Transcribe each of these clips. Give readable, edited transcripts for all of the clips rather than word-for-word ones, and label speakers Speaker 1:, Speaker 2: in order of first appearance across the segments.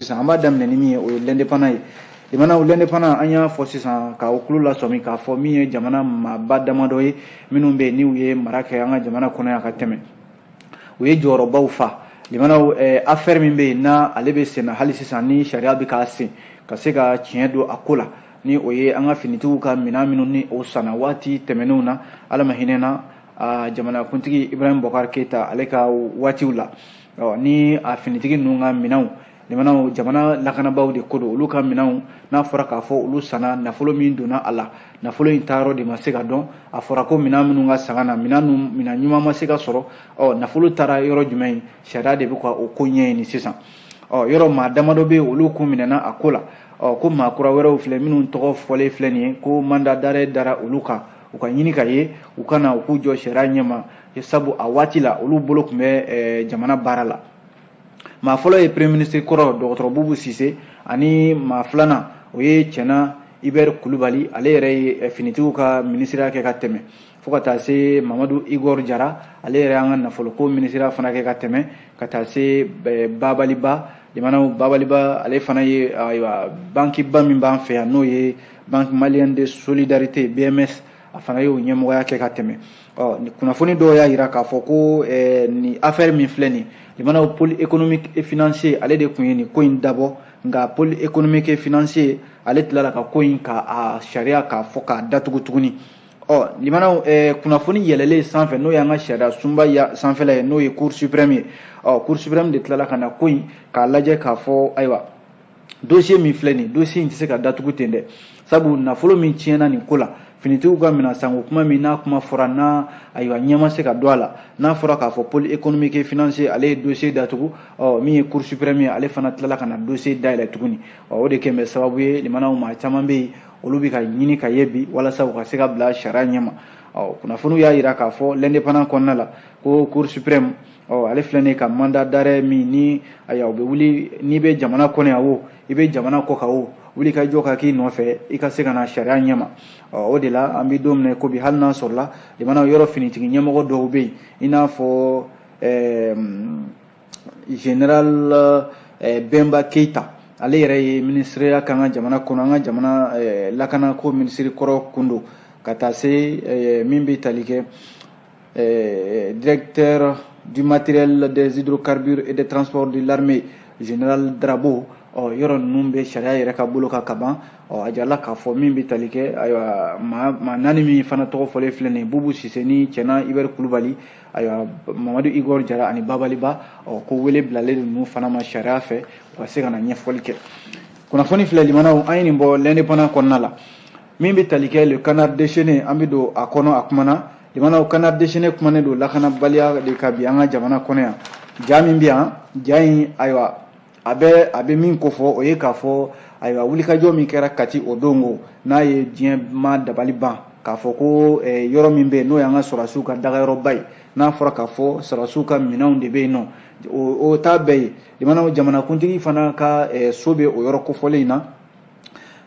Speaker 1: Sisan an b'a daminɛ ni min ye, o ye L'Indépendant ye. Limanaw, L'Indépendant, an y'a fɔ sisan k'aw tulo lasɔmi k'a fɔ min ye jamana maaba damadɔ ye minnu bɛ yen n'u ye mara kɛ an ka jamana kɔnɔ yan ka tɛmɛ, u ye jɔyɔrɔbaw fa. Limanaw, affaire min bɛ yen n'a ale bɛ sen na hali sisan, ni sariya bɛ k'a sen ka se ka tiɲɛ don a ko la, ni o ye an ka finitigiw ka minɛn minnu ni o sanna waati tɛmɛnenw na, Ala ma hinɛ na jamanakuntigi Ibrahim Boubacar Keita ale ka waatiw la, ni a finitigi ninnu ka minɛnw, limanaw, jamana lakanabaaw de ko don, olu ka minɛnw n'a fɔra k'a fɔ olu sanna, nafolo min donna a la, nafolo in taayɔrɔ de ma se ka dɔn. A fɔra ko minɛn minnu ka sanga na, minɛn ninnu, minɛn ɲuman ma se ka sɔrɔ. Nafolo taara yɔrɔ jumɛn ye? Sariya de bɛ ka o ko ɲɛɲini sisan. Yɔrɔ maa damadɔ bɛ yen, olu kun minɛna a ko la. Ko maa kura wɛrɛw filɛ minnu tɔgɔ fɔlen filɛ nin ye, ko mandat d'arrêt dara olu kan, u ka ɲini ka ye, u ka na u k'u jɔ sariya ɲɛma, sabu a waati la olu bolo tun bɛ jamana baara la. Maa fɔlɔ ye premier ministre kɔrɔ, dɔgɔtɔrɔ Bubu Sise, ani maa filanan, o ye Cɛna Ibɛri Kulubali, ale yɛrɛ ye finitigiw ka minisiriya kɛ ka tɛmɛ, fo ka taa se Mamadu Igor Jara, ale yɛrɛ y'an ka nafoloko minisiriya fana kɛ ka tɛmɛ, ka taa se Babaliba. Limanaw, Babaliba, ale fana ye, ayiwa, bankiba min b'an fɛ yan, n'o ye Banque Malienne de Solidarité, BMS, a fana y'o ɲɛmɔgɔya kɛ ka tɛmɛ. Ni kunnafoni dɔw y'a jira k'a fɔ ko nin affaire min filɛ nin, limanaw, pôle économique et financier, ale de tun ye nin ko in dabɔ. Nka pôle économique et financier, ale tilala ka ko in ka a sariya k'a fɔ k'a datugu tuguni. Limanaw, kunnafoni yɛlɛlen sanfɛ, n'o y'an ka sariya sunba sanfɛla ye, n'o ye Cour suprême ye, Cour suprême de tilala ka na ko in k'a lajɛ k'a fɔ, ayiwa, dossier min filɛ nin, dossier in tɛ se ka datugu ten dɛ, sabu nafolo min tiɲɛna nin ko la, finitigiw ka minɛn sanko kuma min n'a kuma fɔra n'a, ayiwa, ɲɛ ma se ka don a la, n'a fɔra k'a fɔ pôle économique et financier, ale ye dossier datugu, min ye Cour suprême ye, ale fana tilala ka na dossier dayɛlɛ tuguni. O de kɛn bɛ sababu ye, limanaw, maa caman bɛ yen, olu bɛ ka ɲini ka ye bi walasa u ka se ka bila sariya ɲɛma. Kunnafoniw y'a jira k'a fɔ L'Indépendant kɔnɔna la ko Cour suprême, ale filɛ nin ye ka mandat d'arrêt min ni, ayiwa, u bɛ wuli, n'i bɛ jamana kɔnɔ yan o, i bɛ jamana kɔ kan o, wuli ka jɔ ka k'i nɔfɛ, i ka se ka na sariya ɲɛma. O de la an bɛ don min na ko bi, hali n'a sɔrɔla, limanaw, yɔrɔ finitigi ɲɛmɔgɔ dɔw bɛ yen, i n'a fɔ général Bɛnba Keyita, ale yɛrɛ ye minisiriya k'an ka jamana kɔnɔ, an ka jamana lakanako minisiri kɔrɔ kun don, ka taa se min bɛ tali kɛ directeur du matériel, des hydrocarbures et des transports de l'armée, général Drabo. Yɔrɔ ninnu bɛ sariya yɛrɛ ka bolo kan kaban. A jirala k'a fɔ min bɛ tali kɛ, ayiwa, maa naani min fana tɔgɔ fɔlen filɛ nin ye, Bubu Sise ni Cɛna Ibɛri Kulubali, ayiwa, Mamadu Igor Jara ani Babaliba, ko wele bilalen don ninnu fana ma sariya fɛ, u ka se ka na ɲɛfɔli kɛ. Kunnafoni filɛ, limanaw, an ye nin bɔ L'Indépendant kɔnɔna la. Min bɛ tali kɛ Le Canard déchaîné, an bɛ don a kɔnɔ. A kumana, limanaw, Canard déchaîné kumanen don lakanabaliya de ka bi an ka jamana kɔnɔ yan. Ja min bɛ yan, ja in, ayiwa, a bɛ min kofɔ, o ye k'a fɔ, ayiwa, wulikajɔ min kɛra Kati o don ko n'a ye diɲɛ ma dabali ban, k'a fɔ ko yɔrɔ min bɛ yen, n'o y'an ka sɔrɔdasiw ka dagayɔrɔba ye, n'a fɔra k'a fɔ sɔrɔdasiw ka minɛnw de bɛ yen nɔ, o t'a bɛɛ ye. Limanaw, jamanakuntigi fana ka so bɛ o yɔrɔ kofɔlen in na,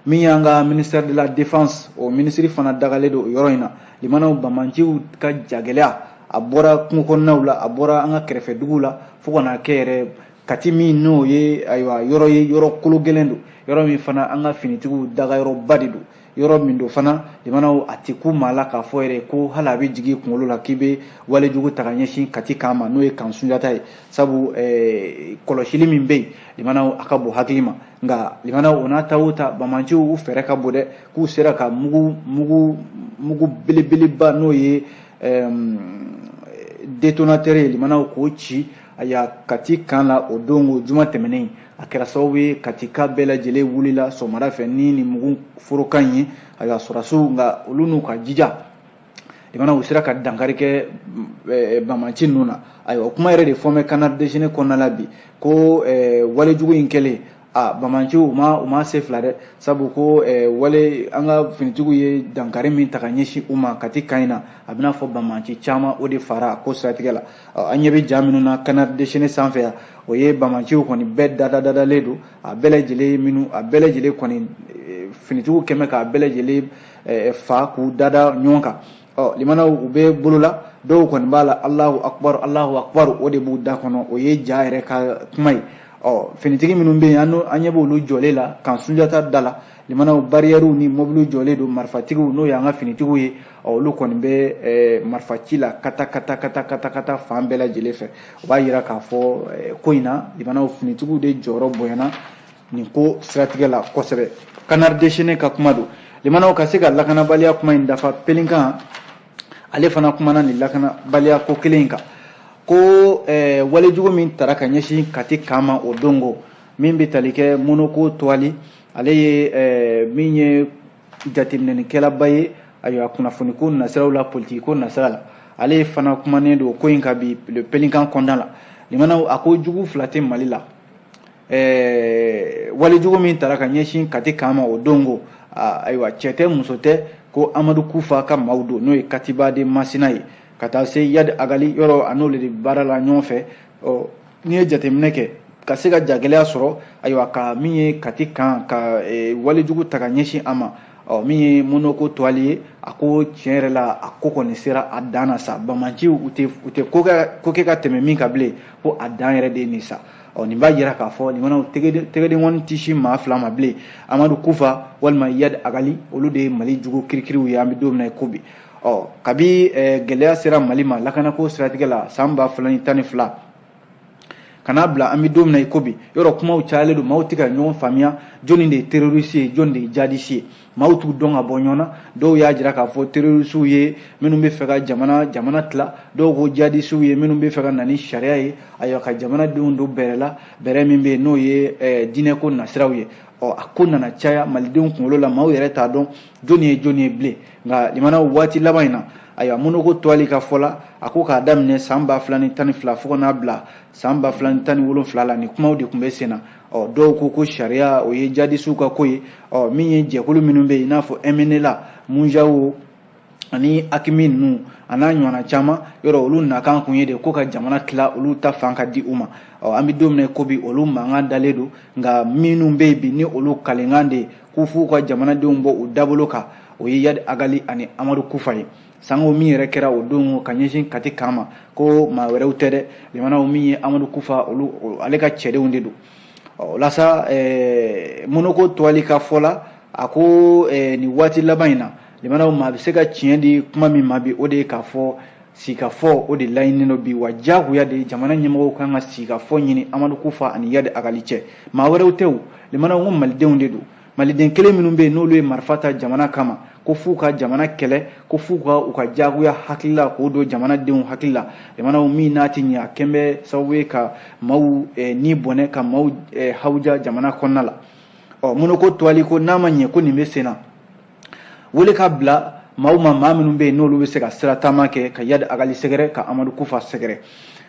Speaker 1: min y'an ka ministère de la Défense, o minisiri fana dagalen don o yɔrɔ in na. Limanaw, bamanciw ka jagɛlɛya, a bɔra kungo kɔnɔnaw la, a bɔra an ka kɛrɛfɛ duguw la, fo ka n'a kɛ yɛrɛ Kati min n'o ye, ayiwa, yɔrɔ ye, yɔrɔ kolo gɛlɛn don, yɔrɔ min fana an ka finitigiw dagayɔrɔba de don, yɔrɔ min don fana, limanaw, a tɛ ku maa la k'a fɔ yɛrɛ ko hali a bɛ jigin i kunkolo la k'i bɛ walejugu ta ka ɲɛsin Kati kan ma, n'o ye kan Sunjata ye, sabu kɔlɔsili min bɛ yen, limanaw, a ka bon hakili ma. Nka limanaw, o n'a ta o ta, bamanciw u fɛɛrɛ ka bon dɛ, k'u sera ka mugu belebeleba, n'o ye détonateur ye, limanaw, k'o ci aya Kati kan la o don o juma tɛmɛnen. A kɛra sababu ye Katika bɛɛ lajɛlen wulila sɔgɔmada fɛ ni mugu forokan ye. Ayiwa, sɔrɔdasiw, nka olu n'u ka jija, limanaw, u sera ka dankari kɛ bamaci ninnu na. Ayiwa, o kuma yɛrɛ de fɔ bɛ Canard déchaîné kɔnɔna la bi, ko walejugu in kɛlen, a bamanciw u ma se fila dɛ, sabu ko wale an ka finitigiw ye dankari min ta ka ɲɛsin u ma Kati kan in na, a bɛna fɔ bamaci caman o de fara a ko siratigɛ la. An ɲɛ bɛ ja minnu na Canard déchaîné sanfɛ yan, o ye bamaciw kɔni bɛɛ dadadadalen don, a bɛɛ lajɛlen minnu, a bɛɛ lajɛlen kɔni, finitigiw kɛmɛ k'a bɛɛ lajɛlen fa k'u dada ɲɔgɔn kan. Limanaw, u bɛ bolola, dɔw kɔni b'a la, Alahu akubaru, Alahu akubaru, o de b'u da kɔnɔ, o ye ja yɛrɛ ka kuma ye. Ɔ finitigi minnu bɛ yen, an ɲɛ b'olu jɔlen la kan Sunjata da la. Limanaw, barrièrew ni mobiliw jɔlen don, marifatigiw, n'o y'an ka finitigiw ye, ɔ olu kɔni bɛ marifa ci la kata kata kata kata kata fan bɛɛ lajɛlen fɛ. O b'a yira k'a fɔ ko in na, limanaw, finitigiw de jɔyɔrɔ bonyana nin ko siratigɛ la kosɛbɛ. Canard déchaîné ka kuma don. Limanaw, ka se ka lakanabaliya kuma in dafa, Pelinkan ale fana kumana nin lakanabaliya ko kelen in kan, ko walejugu min tara ka ɲɛsin Kati camp ma o don, ko min bɛ tali kɛ Monoko Tɔli, ale ye min ye jateminɛnikɛlaba ye, ayiwa, kunnafoniko nasiraw la, politikiko nasira la, ale fana kumanen don ko in kan bi le Pelinkan kɔnɔna la. Limanaw, a ko jugu fila tɛ Mali la. Walejugu min tara ka ɲɛsin Kati camp ma o don, ko ayiwa, cɛ tɛ, muso tɛ, ko Amadu Kufa ka maaw don, n'o ye Katiba de Masina ye, ka taa se Iyad Ag Ghali yɔrɔ, a n'olu de baara la ɲɔgɔn fɛ. Ɔ n'i ye jateminɛ kɛ ka se ka jagɛlɛya sɔrɔ, ayiwa, ka min ye Kati camp ka walejugu ta ka ɲɛsin a ma, ɔ min ye Monoko Tɔli ye, a ko tiɲɛ yɛrɛ la, a ko kɔni sera a dan na sa. Bamanciw, u tɛ ko kɛ ka tɛmɛ min kan bilen, ko a dan yɛrɛ de ye nin sa. Ɔ nin b'a jira k'a fɔ, limanaw, tɛgɛdenkɔni tɛ si maa fila ma bilen, Amadu Kufa walima Iyad Ag Ghali, olu de ye Mali jugu kirikiriw ye an bɛ don min na i ko bi. Ɔ kabi gɛlɛya sera Mali ma lakanako siratigɛ la san 2012 ka n'a bila an bɛ don min na i ko bi, yɔrɔ kumaw cayalen don, maaw tɛ ka ɲɔgɔn faamuya, jɔnni de ye terroriste ye, jɔnni de ye djihadiste ye, maaw t'u dɔn ka bɔ ɲɔgɔn na. Dɔw y'a jira k'a fɔ terroristew ye minnu bɛ fɛ ka jamana tila, dɔw ko djihadistew ye minnu bɛ fɛ ka na ni sariya ye, ayiwa, ka jamanadenw don bɛrɛ la, bɛrɛ min bɛ yen n'o ye diinɛko nasiraw ye. Ɔ a ko nana caya malidenw kunkolo la, maaw yɛrɛ t'a dɔn jɔnni ye jɔnni ye bilen. Nka limanaw, waati laban in na, ayiwa, Monoko Tɔli ka fɔ la, a ko k'a daminɛ san 2012 fo ka n'a bila san 2017 la, nin kumaw de tun bɛ sen na. Ɔ dɔw ko ko sariya, o ye djihadistew ka ko ye. Ɔ min ye jɛkulu minnu bɛ yen, i n'a fɔ MNLA, MUJAO ani AQMI ninnu, a n'a ɲɔgɔnna caman, yɔrɔ olu nakan kun ye de ko ka jamana tila, olu ta fan ka di u ma. Ɔ an bɛ don min na ko bi, olu mankan dalen don. Nka minnu bɛ yen bi, ni olu kalenkan de ye ko f'u ka jamanadenw bɔ u dabolo kan, o ye Iyad Ag Ghali ani Amadu Kufa ye. Sango min yɛrɛ kɛra o don ka ɲɛsin Kati camp ma, ko maa wɛrɛw tɛ dɛ, limanaw, min ye Amadu Kufa, olu ale ka cɛdenw de don. Ɔ o la sa, Monoko Tɔli ka fɔ la, a ko nin waati laban in na, limanaw, maa bɛ se ka tiɲɛ di kuma min ma bi, o de ye k'a fɔ sigikafɔ, o de laɲininen don bi. Wa diyagoya de, jamana ɲɛmɔgɔw kan ka sigikafɔ ɲini Amadu Kufa ani Iyad Ag Ghali cɛ. Maa wɛrɛw tɛ o, limanaw, ko malidenw de don, maliden kelen minnu bɛ yen n'olu ye marifa ta jamana kama, ko f'u ka jamana kɛlɛ, ko f'u ka u ka diyagoya hakili la k'o don jamanadenw hakili la. Jamanaw min n'a tɛ ɲɛ, a kɛn bɛ sababu ye ka maaw ni bɔnɛ, ka maaw hawuja jamana kɔnɔna la. Ɔ Monoko Tɔli ko n'a ma ɲɛ ko nin bɛ sen na, wele ka bila maaw ma, maa minnu bɛ yen n'olu bɛ se ka sira taama kɛ ka Iyad Ag Ghali sɛgɛrɛ, ka Amadu Kufa sɛgɛrɛ.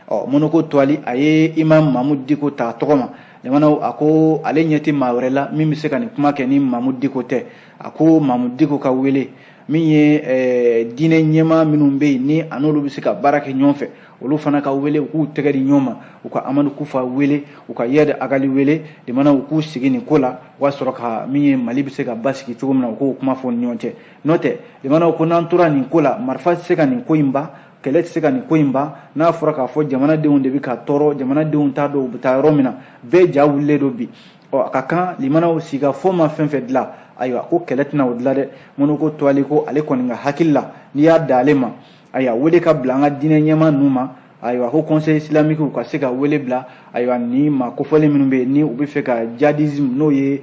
Speaker 1: Ɔ Monoko Tɔli, a ye Imam Mamudu Diko ta tɔgɔ ma. Jamanaw, a ko ale ɲɛ tɛ maa wɛrɛ la min bɛ se ka nin kuma kɛ ni Mamudu Diko tɛ. A ko Mamudu Diko ka wele min ye diinɛ ɲɛmaa minnu bɛ yen, ni a n'olu bɛ se ka baara kɛ ɲɔgɔn fɛ, olu fana ka wele, u k'u tɛgɛ di ɲɔgɔn ma, u ka Amadu Kufa wele, u ka Iyad Ag Ghali wele, jamanaw, u k'u sigi nin ko la, o ka sɔrɔ ka min ye Mali bɛ se ka basigi cogo min na, u k'o kuma fɔ ni ɲɔgɔn cɛ. N'o tɛ, jamanaw, ko n'an tora nin ko la, marifa tɛ se ka nin ko in ban, kɛlɛ tɛ se ka nin ko in ban. N'a fɔra k'a fɔ jamanadenw de bɛ ka tɔɔrɔ, jamanadenw t'a dɔn u bɛ taa yɔrɔ min na, bɛɛ ja wulilen don bi. Ɔ a ka kan, limanaw, sigikafɔ ma fɛn fɛn dilan, ayiwa, ko kɛlɛ tɛna o dilan dɛ. Monoko Tɔli ko ale kɔni ka hakili la, n'i y'a da ale ma, ayiwa, wele ka bila an ka diinɛ ɲɛmaa ninnu ma, ayiwa, ko conseil islamique ka se ka wele bila, ayiwa, ni maa kofɔlen minnu bɛ yen, ni u bɛ fɛ ka djihadisme, n'o ye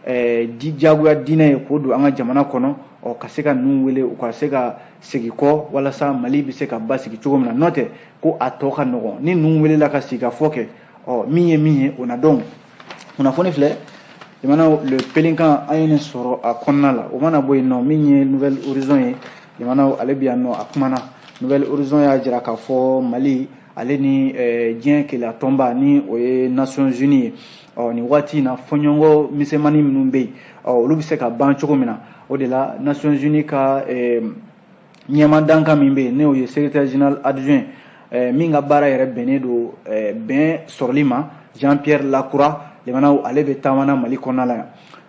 Speaker 1: diyagoya diinɛ ye, k'o don an ka jamana kɔnɔ, ɔ ka se ka ninnu wele, u ka se ka segin kɔ walasa Mali bɛ se ka basigi cogo min na. N'o tɛ, ko a tɔ ka nɔgɔn ni ninnu welela ka sigikafɔ kɛ. Ɔ min ye min ye, o na dɔn. Kunnafoni filɛ, jamana, le Pelinkan, an ye nin sɔrɔ a kɔnɔna la. O mana bɔ yen nɔ, min ye Nouvel Horizon ye, jamana, ale bɛ yan nɔ, a kumana. Nouvel Horizon y'a jira k'a fɔ Mali ale ni diɲɛ keleya tɔnba, ni o ye Nations Unies ye, ɔ nin waati in na, fɔɲɔgɔnkɔ misɛnmanin minnu bɛ yen, ɔ olu bɛ se ka ban cogo min na. O de la, Nations Unies ka ɲɛma dankan min bɛ yen, n'o ye secrétaire général adjoint, min ka baara yɛrɛ bɛnnen don bɛn sɔrɔli ma, Jean-Pierre Lacroix, jamanaw, ale bɛ taama na Mali kɔnɔna la yan.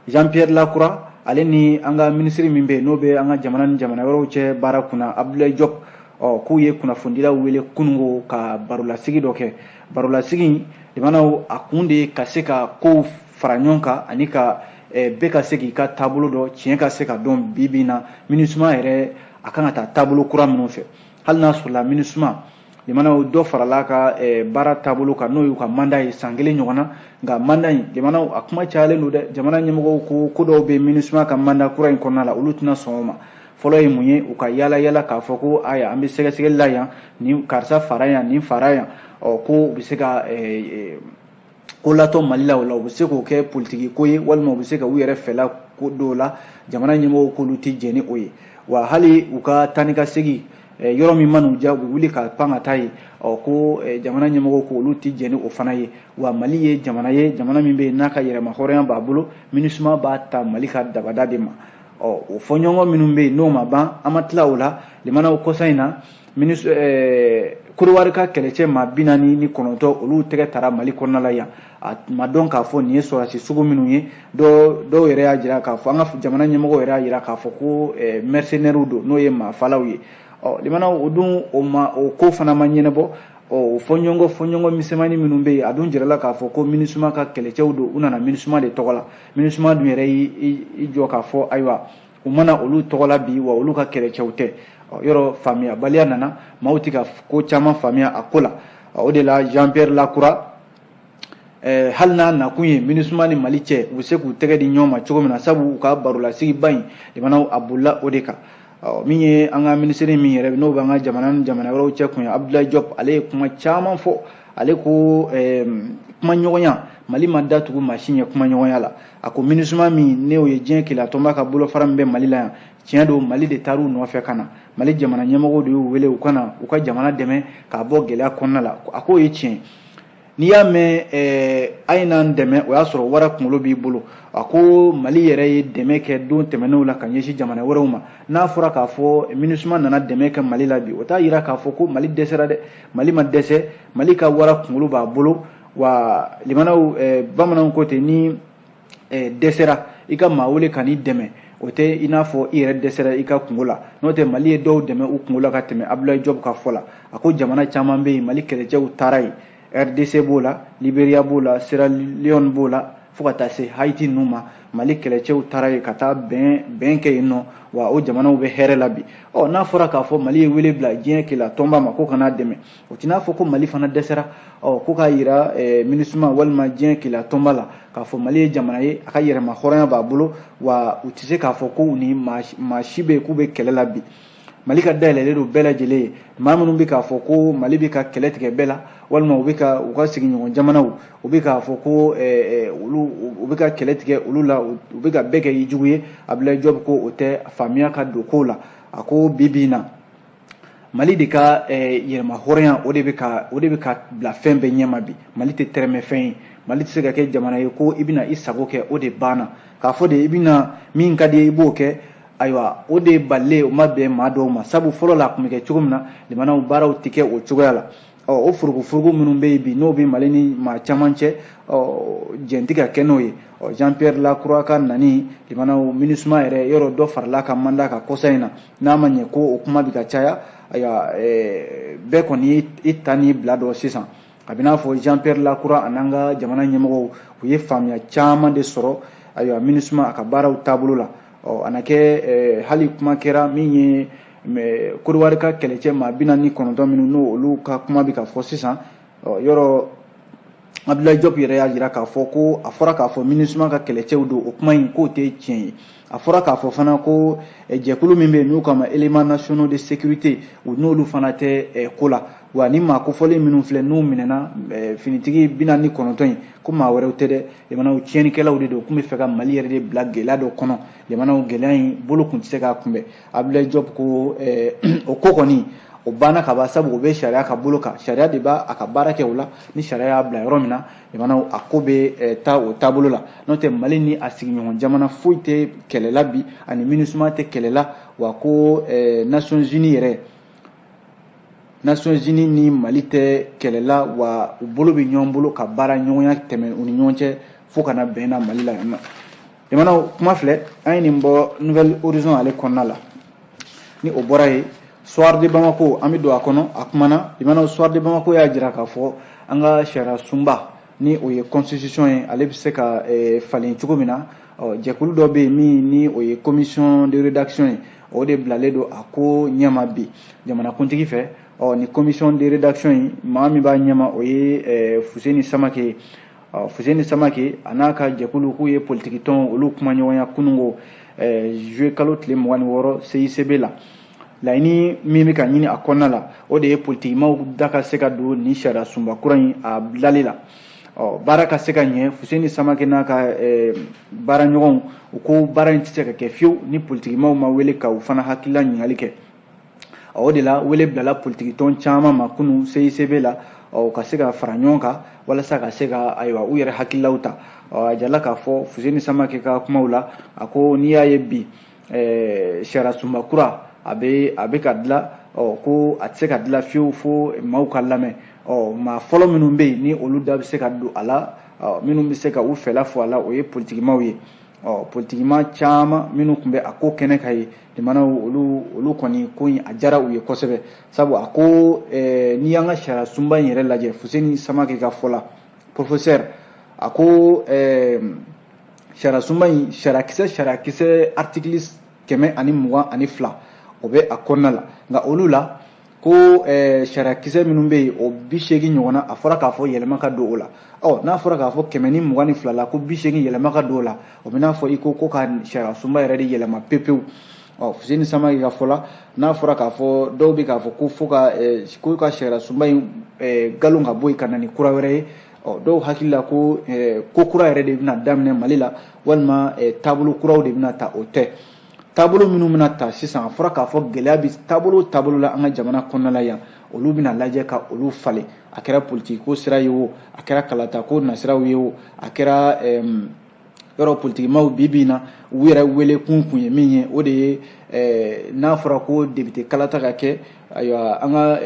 Speaker 1: Jean-Pierre Lacroix, ale ni an ka minisiri min bɛ yen, n'o bɛ an ka jamana ni jamana wɛrɛw cɛ baara kunna, Abdoulaye Diop, Ɔ, k'u ye kunnafonidilaw wele kununko ka barolasigi dɔ kɛ. Barolasigi, limanaw, a kun de ye ka se ka kow fara ɲɔgɔn kan ani ka bɛɛ ka se k'i ka taabolo dɔn, tiɲɛ ka se ka dɔn. Bi bi in na, MINUSMA yɛrɛ a kan ka taa taabolo kura minnu fɛ, hali n'a sɔrɔla MINUSMA, limanaw, dɔ farala ka baara taabolo kan, n'o y'u ka mandat ye san 1 ɲɔgɔn na. Nka mandat in, limanaw, a kuma cayalen don dɛ. Jamana ɲɛmɔgɔw ko ko dɔw bɛ MINUSMA ka mandat kura in kɔnɔna la, olu tɛna sɔn o ma. Fɔlɔ ye mun ye? U ka yala yala k'a fɔ ko aya, an bɛ sɛgɛsɛgɛli la yan, nin karisa fara yan, nin fara yan. Ɔ, ko u bɛ se ka ko latɔ Mali la, o la u bɛ se k'o kɛ politiki ko ye, walima u bɛ se ka u yɛrɛ fɛla ko dɔw la. Jamana ɲɛmɔgɔw k'olu tɛ jɛn ni o ye. Wa hali u ka taa ni ka segin, yɔrɔ min man'u diya, u bɛ wuli ka pan ka taa yen. Ɔ, ko jamana ɲɛmɔgɔw ko olu tɛ jɛn ni o fana ye. Wa Mali ye jamana ye, jamana min bɛ yen n'a ka yɛrɛma hɔrɔnya b'a bolo, MINUSMA b'a ta Mali ka dabada de ma. Ɔ, o fɔɲɔgɔnkɔ minnu bɛ yen, n'o ma ban, an ma tila o la. Limanaw, kɔsa in na, Korowari ka kɛlɛcɛ maa 49, olu tɛgɛ tara Mali kɔnɔna la yan. A ma dɔn k'a fɔ nin ye sɔrɔdasi sugu minnu ye. Dɔw yɛrɛ y'a jira k'a fɔ, an ka jamana ɲɛmɔgɔw yɛrɛ y'a jira k'a fɔ ko mercenaires don, n'o ye maafalaw ye. Ɔ, limanaw, o dun, o ma, o ko fana ma ɲɛnabɔ. Ɔ, o fɔɲɔgɔnkɔ misɛnmanin minnu bɛ yen, a dun jirala k'a fɔ ko MINUSMA ka kɛlɛcɛw don, u nana MINUSMA de tɔgɔ la. MINUSMA dun yɛrɛ y'i jɔ k'a fɔ ayiwa, u mana olu tɔgɔ la bi, wa olu ka kɛlɛcɛw tɛ. Yɔrɔ faamuyabaliya nana, maaw tɛ ka ko caman faamuya a ko la. O de la, Jean Pierre Lacroix, hali n'a nakun ye MINUSMA ni Mali cɛ, u bɛ se k'u tɛgɛ di ɲɔgɔn ma cogo min na, sabu u ka barolasigiba in, limanaw, a bolila o de kan. Min ye an ka minisiri min yɛrɛ, n'o b'an ka jamana ni jamana wɛrɛw cɛ kun ye, Abdoulaye Diop, ale ye kuma caman fɔ. Ale ko kumaɲɔgɔnya, Mali ma datugu maa si ɲɛ kumaɲɔgɔnya la. A ko MINUSMA min, n'o ye diɲɛ keleya ka bolofara min bɛ Mali la yan, tiɲɛ don, Mali de taar'u nɔfɛ ka na. Mali jamana ɲɛmɔgɔw de y'u wele u ka na u ka jamana dɛmɛ k'a bɔ gɛlɛya kɔnɔna la. A k'o ye tiɲɛ. N'i y'a mɛn a ye n'an dɛmɛ, o y'a sɔrɔ wara kunkolo b'i bolo. A ko Mali yɛrɛ ye dɛmɛ kɛ don tɛmɛnenw la ka ɲɛsin jamana wɛrɛw ma. N'a fɔra k'a fɔ MINUSMA nana dɛmɛ kɛ Mali la bi, o t'a yira k'a fɔ ko Mali dɛsɛra dɛ. Mali ma dɛsɛ, Mali ka wara kunkolo b'a bolo. Wa limanaw, bamananw ko ten, ni dɛsɛra, i ka maa wele ka n'i dɛmɛ, o tɛ i n'a fɔ i yɛrɛ dɛsɛra i ka kungo la. N'o tɛ, Mali ye dɔw dɛmɛ u kungo la ka tɛmɛ Abdoulaye Diop ka fɔ la. A ko jamana caman bɛ yen, Mali kɛlɛcɛw taara yen. RDC b'o la, Liberia b'o la, Sierra Leone b'o la, fo ka taa se Haïti ninnu ma. Mali kɛlɛcɛw taara yen ka taa bɛn bɛn kɛ yen nɔ, wa o jamanaw bɛ hɛrɛ la bi. Ɔ, n'a fɔra k'a fɔ Mali ye wele bila diɲɛ keleya tɔnba ma ko ka n'a dɛmɛ, o t'i n'a fɔ ko Mali fana dɛsɛra. Ɔ, ko k'a yira MINUSMA walima diɲɛ keleya tɔnba la k'a fɔ Mali ye jamana ye, a ka yɛrɛma hɔrɔnya b'a bolo, wa u tɛ se k'a fɔ ko u ni maa si bɛ yen k'u bɛ kɛlɛ la bi. Mali ka dayɛlɛlen don bɛɛ lajɛlen ye. Maa minnu bɛ k'a fɔ ko Mali bɛ ka kɛlɛ tigɛ bɛɛ la, walima u bɛ ka u ka sigiɲɔgɔn jamanaw, u bɛ k'a fɔ ko olu u bɛ ka kɛlɛ tigɛ olu la, u bɛ ka bɛɛ kɛ i jugu ye, Abdoulaye Diop ko o tɛ faamuya ka don kow la. A ko bi bi in na, Mali de ka yɛrɛma hɔrɔnya, o de bɛ ka bila fɛn bɛɛ ɲɛma bi. Mali tɛ tɛrɛmɛ fɛn ye. Mali tɛ se ka kɛ jamana ye ko i bɛna i sago kɛ. O de banna k'a fɔ de, i bɛna min ka di ye, i b'o kɛ. Ayiwa, o de balilen, o ma bɛn maa dɔw ma, sabu fɔlɔ la, a tun bɛ kɛ cogo min na, limanaw, baaraw tɛ kɛ o cogoya la. Ɔ, o furugufurugu minnu bɛ yen bi, n'o bɛ Mali ni maa caman cɛ, ɔ, jɛn tɛ ka kɛ n'o ye. Ɔ, Jean Pierre Lacroix ka nani, limanaw, MINUSMA yɛrɛ, yɔrɔ dɔ farala ka mandat kan kɔsa in na, n'a ma ɲɛ ko o kuma bɛ ka caya. Ayiwa, bɛɛ kɔni ye i ta n'i bila dɔn sisan. A bɛ n'a fɔ Jean Pierre Lacroix an'an ka jamana ɲɛmɔgɔw, u ye faamuya caman de sɔrɔ, ayiwa, MINUSMA a ka baaraw taabolo la. Ɔ, a na kɛ hali kuma kɛra min ye, Korowari ka kɛlɛcɛ maa 49 minnu, n'o olu ka kuma bɛ ka fɔ sisan. Ɔ, yɔrɔ Abdoulaye Diop yɛrɛ y'a jira k'a fɔ ko a fɔra k'a fɔ MINUSMA ka kɛlɛcɛw don, o kuma in k'o tɛ tiɲɛ ye. A fɔra k'a fɔ fana ko jɛkulu min bɛ yen n'u k'a ma éléments nationaux de sécurité, u n'olu fana tɛ ko la. Wa ni maa kofɔlen minnu filɛ, n'u minɛna, finitigi 49 in, ko maa wɛrɛw tɛ dɛ, limanaw, tiɲɛnikɛlaw de don, k'u bɛ fɛ ka Mali yɛrɛ de bila gɛlɛya dɔ kɔnɔ. Limanaw, gɛlɛya in bolo kun tɛ se k'a kunbɛn. Abdoulaye Diop ko o ko kɔni, o banna ka ban, sabu o bɛ sariya ka bolo kan, sariya de b'a a ka baara kɛ o la. Ni sariya y'a bila yɔrɔ min na, limanaw, a ko bɛ taa o taabolo la. N'o tɛ, Mali ni a sigiɲɔgɔn jamana foyi tɛ kɛlɛ la bi, ani MINUSMA tɛ kɛlɛ la. Wa ko Nations Unies yɛrɛ, Nations Unies ni Mali tɛ kɛlɛ la, wa u bolo bɛ ɲɔgɔn bolo ka baara ɲɔgɔnya tɛmɛ u ni ɲɔgɔn cɛ fo ka na bɛn na Mali la yan nɔ. Limanaw, kuma filɛ, an ye nin bɔ Nouvel Horizon ale kɔnɔna la. Ni o bɔra yen, Soir de Bamako, an bɛ don a kɔnɔ, a kumana. Limanaw, Soir de Bamako y'a jira k'a fɔ an ka sariya sunba, ni o ye constitution ye, ale bɛ se ka falen cogo min na. Jɛkulu dɔ bɛ yen min ni o ye commission de rédaction ye, o de bilalen don a ko ɲɛma bi jamanakuntigi fɛ. Ni commission de rédaction in, maa min b'a ɲɛma, o ye Fuseni Samake ye. Fuseni Samake a n'a ka jɛkulu, k'u ye politikitɔn olu kumaɲɔgɔnya kunungo juillet kalo tile 26 CICB la. Laɲini min bɛ ka ɲini a kɔnɔna la, o de ye politikimaw da ka se ka don nin sariya sunba kura in a bilali la, baara ka se ka ɲɛ. Fuseni Samake n'a ka baaraɲɔgɔnw, u ko baara in tɛ se ka kɛ fiyewu ni politikimaw ma wele ka u fana hakilila ɲininkali kɛ. O de la wele bilala politikitɔn caman ma kunun CICB la, ka se ka fara ɲɔgɔn kan walasa ka se ka, ayiwa, u yɛrɛ hakililaw ta. A jirala k'a fɔ Fuseni Samake ka kumaw la, a ko n'i y'a ye bi sariya sunba kura a bɛ ka dilan, ko a tɛ se ka dilan fiyewu fo maaw ka lamɛn. Maa fɔlɔ minnu bɛ yen ni olu da bɛ se ka don a la, minnu bɛ se ka u fɛla fɔ a la, o ye politikimaw ye. Politikima caman minnu tun bɛ a ko kɛnɛ kan ye, limanaw, olu kɔni ko in a diyara u ye kosɛbɛ, sabu a ko n'i y'an ka sariya sunba in yɛrɛ lajɛ, Fuseni Samake ka fɔ la, professeur, a ko sariya sunba in sariya kisɛ article 122, o bɛ a kɔnɔna la. Nka olu la ko sariya kisɛ minnu bɛ yen, o 80 ɲɔgɔnna, a fɔra k'a fɔ yɛlɛma ka don o la. N'a fɔra k'a fɔ 122 la, ko 80 yɛlɛma ka don o la, o bɛ n'a fɔ i ko ko ka sariya sunba yɛrɛ de yɛlɛma pepewu. Fuseni Samake ka fɔ la, n'a fɔra k'a fɔ dɔw bɛ k'a fɔ ko fo ka ko ka sariya sunba in galon ka bɔ yen ka na ni kura wɛrɛ ye, dɔw hakili la ko ko kura yɛrɛ de bɛna daminɛ Mali la, walima taabolo kuraw de bɛna ta. O tɛ. Taabolo minnu bɛna ta sisan, a fɔra k'a fɔ gɛlɛya bɛ taabolo taabolo la an ka jamana kɔnɔna la yan, olu bɛna lajɛ ka olu falen. A kɛra politiki ko sira ye o, a kɛra kalata ko nasiraw ye o, a kɛra yɔrɔ politikimaw bi bi in na, u yɛrɛ wele kun ye min ye, o de ye n'a fɔra ko député kalata ka kɛ, ayiwa, an ka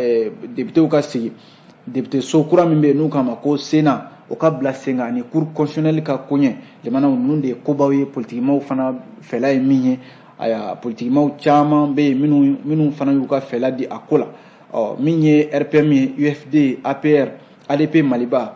Speaker 1: députéw ka sigi député so kura min bɛ yen n'u k'a ma ko Sénat, o ka bila sen kan, ani cour constitutionnelle ka koɲɛ. Jamanaw ninnu de ye kobaw ye, politikimaw fana fɛla ye min ye. Ayiwa, politikimaw caman bɛ yen minnu fana y'u ka fɛla di a ko la. Min ye RPM ye, UFD, APR, ADP Maliba,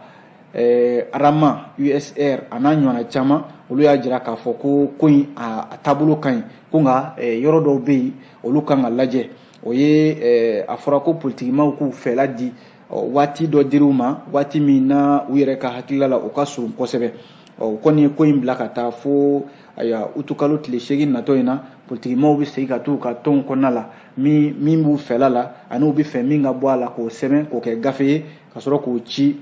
Speaker 1: Rama, USR, a n'a ɲɔgɔnna caman, olu y'a jira k'a fɔ ko ko in a taabolo ka ɲi, ko nka yɔrɔ dɔw bɛ yen, olu kan ka lajɛ. O ye a fɔra ko politikimaw k'u fɛla di, waati dɔ dir'u ma, waati min na u yɛrɛ ka hakilila la, o ka surun kosɛbɛ. O kɔni ye ko in bila ka taa fo, ayiwa, utukalo tile 8 natɔ in na, politikimaw bɛ segin ka t'u ka tɔnw kɔnɔna la, min b'u fɛla la ani u bɛ fɛ min ka bɔ a la, k'o sɛbɛn k'o kɛ gafe ye ka sɔrɔ k'o ci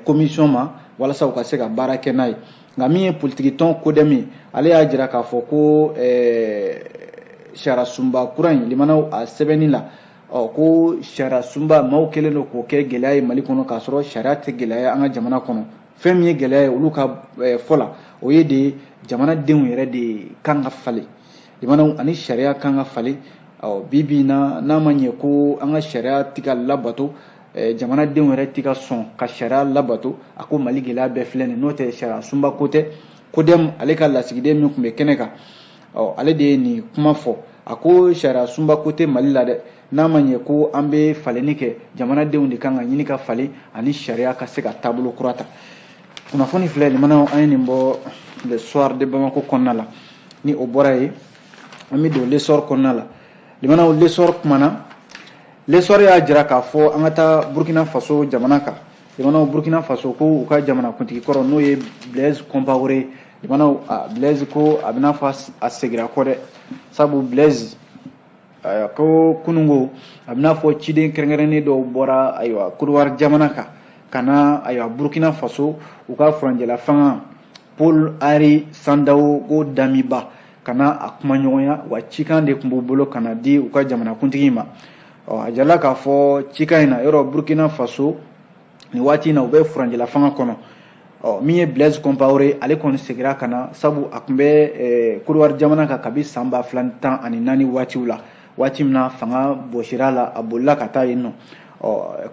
Speaker 1: commission ma walasa u ka se ka baara kɛ n'a ye. Nka min ye politiki tɔn CODEM ye, ale y'a jira k'a fɔ ko sariya sunba kura in, limanaw, a sɛbɛnni la, ko sariya sunba, maaw kɛlen don k'o kɛ gɛlɛya ye Mali kɔnɔ, k'a sɔrɔ sariya tɛ gɛlɛya ye an ka jamana kɔnɔ. Fɛn min ye gɛlɛya ye olu ka fɔ la, o ye de jamanadenw yɛrɛ de kan ka falen, limanaw, ani sariya kan ka falen. Bi bi in na, n'a ma ɲɛ ko an ka sariya tɛ ka labato, jamanadenw yɛrɛ tɛ ka sɔn ka sariya labato, a ko Mali gɛlɛya bɛɛ filɛ nin, n'o tɛ sariya sunba ko tɛ. CODEM ale ka lasigiden min tun bɛ kɛnɛ kan, ale de ye nin kuma fɔ. A ko sariya sunba ko tɛ Mali la dɛ, n'a ma ɲɛ ko an bɛ falenni kɛ, jamanadenw de kan ka ɲini ka falen ani sariya ka se ka taabolo kura ta. Kunnafoni filɛ, limanaw, an ye nin bɔ Le Soir de Bamako kɔnɔna la. Ni o bɔra yen, an bɛ don L'Essor kɔnɔna la. Limanaw, L'Essor kumana. L'Essor y'a jira k'a fɔ an ka taa Burkina Faso jamana kan. Limanaw, Burkina Faso, ko u ka jamanakuntigi kɔrɔ, n'o ye Blaise Compaoré, limanaw, Blaise ko a bɛna fɔ a segira kɔ dɛ, sabu Blaise ko kunungo a bɛna fɔ ciden kɛrɛnkɛrɛnnen dɔw bɔra, ayiwa, Côte jamana kan ka na, ayiwa, Burkina Faso, u ka furancɛla fanga Paul Henri Sandaogo Damiba, ka na a kuma ɲɔgɔnya wa. Cikan de tun b'u bolo ka na di u ka jamanakuntigi ma. A jirala k'a fɔ cikan in na, yɔrɔ Burkina Faso nin waati in na, u bɛ furancɛla fanga kɔnɔ. Min ye Blaise Compaoré, ale kɔni seginna ka na, sabu a tun bɛ Côte jamana kan kabi san 2014 waatiw la, waati min na fanga bɔsira la, a bolila ka taa yen nɔ.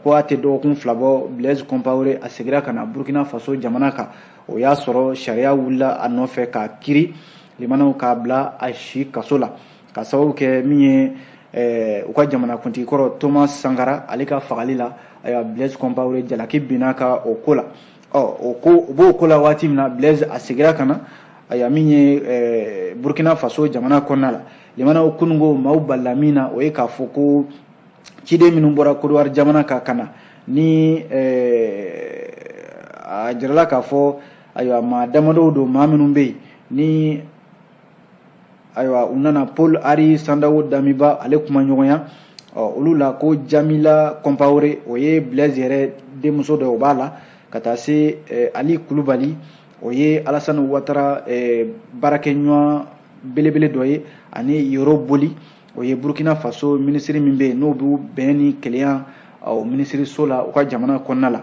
Speaker 1: Ko a tɛ dɔgɔkun 2 bɔ, Blaise Compaoré a seginna ka na Burkina Faso jamana kan. O y'a sɔrɔ sariya wulila a nɔfɛ k'a kiri, limanaw, k'a bila a si kaso la, ka sababu kɛ min ye u ka jamanakuntigi kɔrɔ Thomas Sankara, ale ka fagali la, ayiwa, Blaise Compaoré jalaki binna ka o ko la. Ɔ, o ko o b'o ko la waati min na, Blaise a segira ka na, ayiwa, min ye Burkina Faso jamana kɔnɔna la. Limanaw, kununko maaw balila min na, o ye k'a fɔ ko ciden minnu bɔra Côte d'Ivoire jamana kan ka na, ni a jirala k'a fɔ, ayiwa, maa damadɔw don, maa minnu bɛ yen ni, ayiwa, u nana Paul Henri Sandaogo Damiba ale kuma ɲɔgɔnya. Ɔ, olu la ko Jamila Compaoré, o ye Blaise yɛrɛ denmuso dɔ, o b'a la, ka taa se Ali Kulubali, o ye Alassane Ouattara baarakɛɲɔgɔn belebele dɔ ye, ani Yoro Boli, o ye Burkina Faso minisiri min bɛ yen n'o b'u bɛn ni kelenya o minisiriso la u ka jamana kɔnɔna la.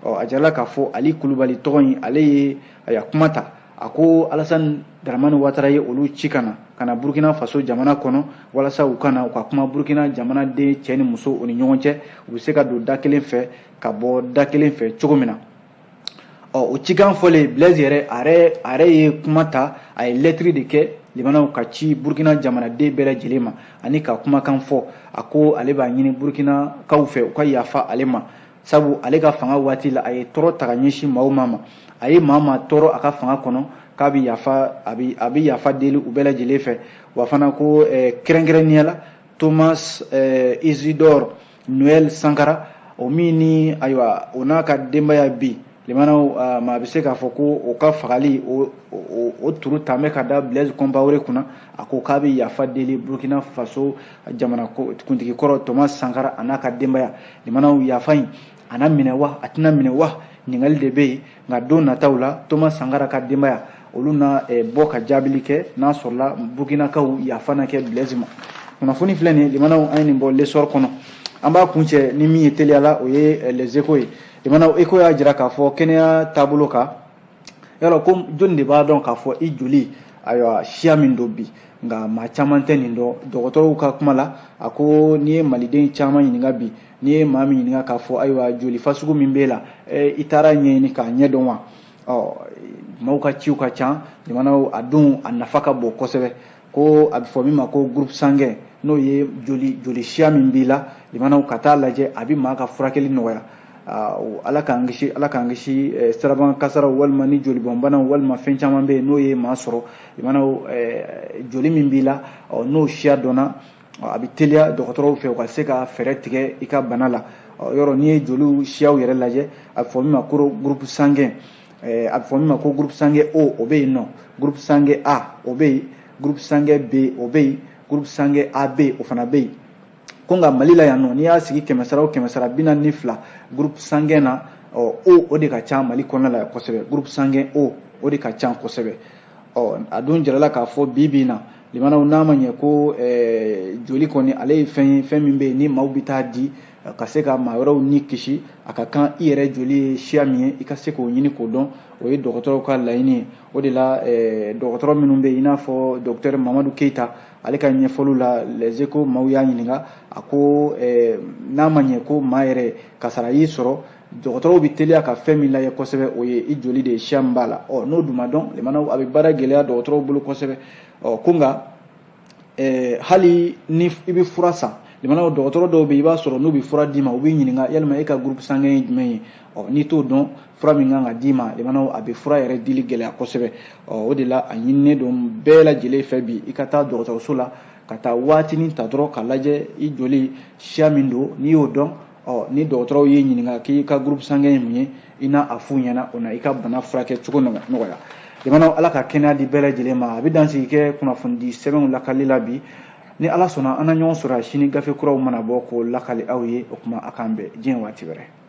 Speaker 1: Ɔ, a jirala k'a fɔ Ali Kulubali tɔgɔ in, ale ye, ayiwa, kuma ta, a ko Alassane Dramane Ouattara ye olu ci ka na ka na Burkina Faso jamana kɔnɔ walasa u ka na u ka kuma Burkina jamanaden cɛ ni muso u ni ɲɔgɔn cɛ, u bɛ se ka don da kelen fɛ ka bɔ da kelen fɛ cogo min na. Ɔ, o cikan fɔlen, Blaise yɛrɛ a yɛrɛ ye kuma ta, a ye lɛtiri de kɛ, limanaw, ka ci Burkina jamanaden bɛɛ lajɛlen ma ani ka kumakan fɔ. A ko ale b'a ɲini Burkinakaw fɛ u ka yafa ale ma, sabu ale ka fanga waati la, a ye tɔɔrɔ ta ka ɲɛsin maaw ma, a ye maa maa tɔɔrɔ a ka fanga kɔnɔ, k'a bɛ yafa, a bɛ yafa deli u bɛɛ lajɛlen fɛ. Wa fana ko kɛrɛnkɛrɛnnenya la, Thomas Isidore Noël Sankara, o min ni, ayiwa, o n'a ka denbaya bi, limanaw, maa bɛ se k'a fɔ ko o ka fagali o turu tan bɛ ka da Blaise Compaoré kunna. A ko k'a bɛ yafa deli Burkina Faso jamana kuntigi kɔrɔ Thomas Sankara a n'a ka denbaya. Limanaw, yafa in a na minɛ wa, a tɛna minɛ wa, ɲininkali de bɛ yen. Nka don nataw la, Thomas Sankara ka denbaya olu na bɔ ka jaabili kɛ n'a sɔrɔla Burkinakaw yafa na kɛ Blaise ma. Kunnafoni filɛ nin ye, limanaw, an ye nin bɔ L'Essor kɔnɔ. An b'a kuncɛ ni min ye teliya la, o ye Les Échos ye. Limanaw, Écho y'a jira k'a fɔ kɛnɛya taabolo kan, yala ko jɔnni de b'a dɔn k'a fɔ i joli, ayiwa, siya min don bi? Nka maa caman tɛ nin dɔn. Dɔgɔtɔrɔw ka kuma la, a ko n'i ye maliden caman ɲininka bi, n'i ye maa min ɲininka k'a fɔ, ayiwa, joli fasugu min b'e la, i taara ɲɛɲini k'a ɲɛ dɔn wa? Ɔ, maaw ka ciw ka ca. Jamanaw, a dun a nafa ka bon kosɛbɛ, ko a bɛ fɔ min ma ko groupe sanguin, n'o ye joli siya min b'i la. Limanaw, ka taa lajɛ, a bɛ maa ka furakɛli nɔgɔya. Ala k'an kisi, Ala k'an kisi siraban kasaraw walima ni jolibɔnbanaw walima fɛn caman bɛ yen n'o ye maa sɔrɔ. Limanaw, joli min b'i la, n'o siya dɔnna, a bɛ teliya dɔgɔtɔrɔw fɛ u ka se ka fɛɛrɛ tigɛ i ka bana la. Yɔrɔ n'i ye joliw siyaw yɛrɛ lajɛ, a bɛ fɔ min ma ko groupe sanguin, a bɛ fɔ min ma ko groupe sanguin O, o bɛ yen nɔ, groupe sanguin A, o bɛ yen, groupe sanguin B, o bɛ yen, groupe sanguin AB, o fana bɛ yen. Ko nka Mali la yan nɔ, n'i y'a sigi kɛmɛ sara o kɛmɛ sara, 42 groupe sanguin na, ɔ, O, o de ka ca Mali kɔnɔna la kosɛbɛ. Groupe sanguin O, o de ka ca kosɛbɛ. Ɔ, a dun jirala k'a fɔ bi bi in na, limanaw, n'a ma ɲɛ ko joli kɔni, ale ye fɛn ye, fɛn min bɛ yen ni maaw bɛ taa di ka se ka maa wɛrɛw ni kisi, a ka kan i yɛrɛ joli ye siya min ye, i ka se k'o ɲini k'o dɔn. O ye dɔgɔtɔrɔw ka laɲini ye. O de la, dɔgɔtɔrɔ minnu bɛ yen, i n'a fɔ docteur Mamadu Keyita, ale ka ɲɛfɔliw la, Les Échos maaw y'a ɲininka, a ko n'a ma ɲɛ ko maa yɛrɛ kasara y'i sɔrɔ, dɔgɔtɔrɔw bɛ teliya ka fɛn min lajɛ kosɛbɛ, o ye i joli de ye, siya min b'a la. Ɔ, n'o dun ma dɔn, limanaw, a bɛ baara gɛlɛya dɔgɔtɔrɔw bolo kosɛbɛ. Ɔ, ko nka hali ni i bɛ fura san, limanaw, dɔgɔtɔrɔ dɔw bɛ yen, i b'a sɔrɔ n'u bɛ fura d'i ma, u b'i ɲininka yalima e ka groupe sanguin ye jumɛn ye. Ɔ, n'i t'o dɔn, fura min kan ka d'i ma, limanaw, a bɛ fura yɛrɛ dili gɛlɛya kosɛbɛ. Ɔ, o de la, a ɲininen don bɛɛ lajɛlen fɛ bi, i ka taa dɔgɔtɔrɔso la ka taa waatinin ta dɔrɔn ka lajɛ i joli siya min don. N'i y'o dɔn, ɔ, ni dɔgɔtɔrɔw y'i ɲininka k'i ka groupe sanguin ye mun ye, i n'a a f'u ɲɛna, o na i ka bana furakɛ cogo nɔgɔya. Limanaw, Ala ka kɛnɛya di bɛɛ lajɛlen ma. A bɛ dansigi kɛ kunnafonidi sɛbɛnw lakali la bi. Ni Ala sɔnna, an na ɲɔgɔn sɔrɔ sini, gafe kuraw mana bɔ k'o lakali aw ye. O kuma, a k'an bɛn diɲɛ waati wɛrɛ.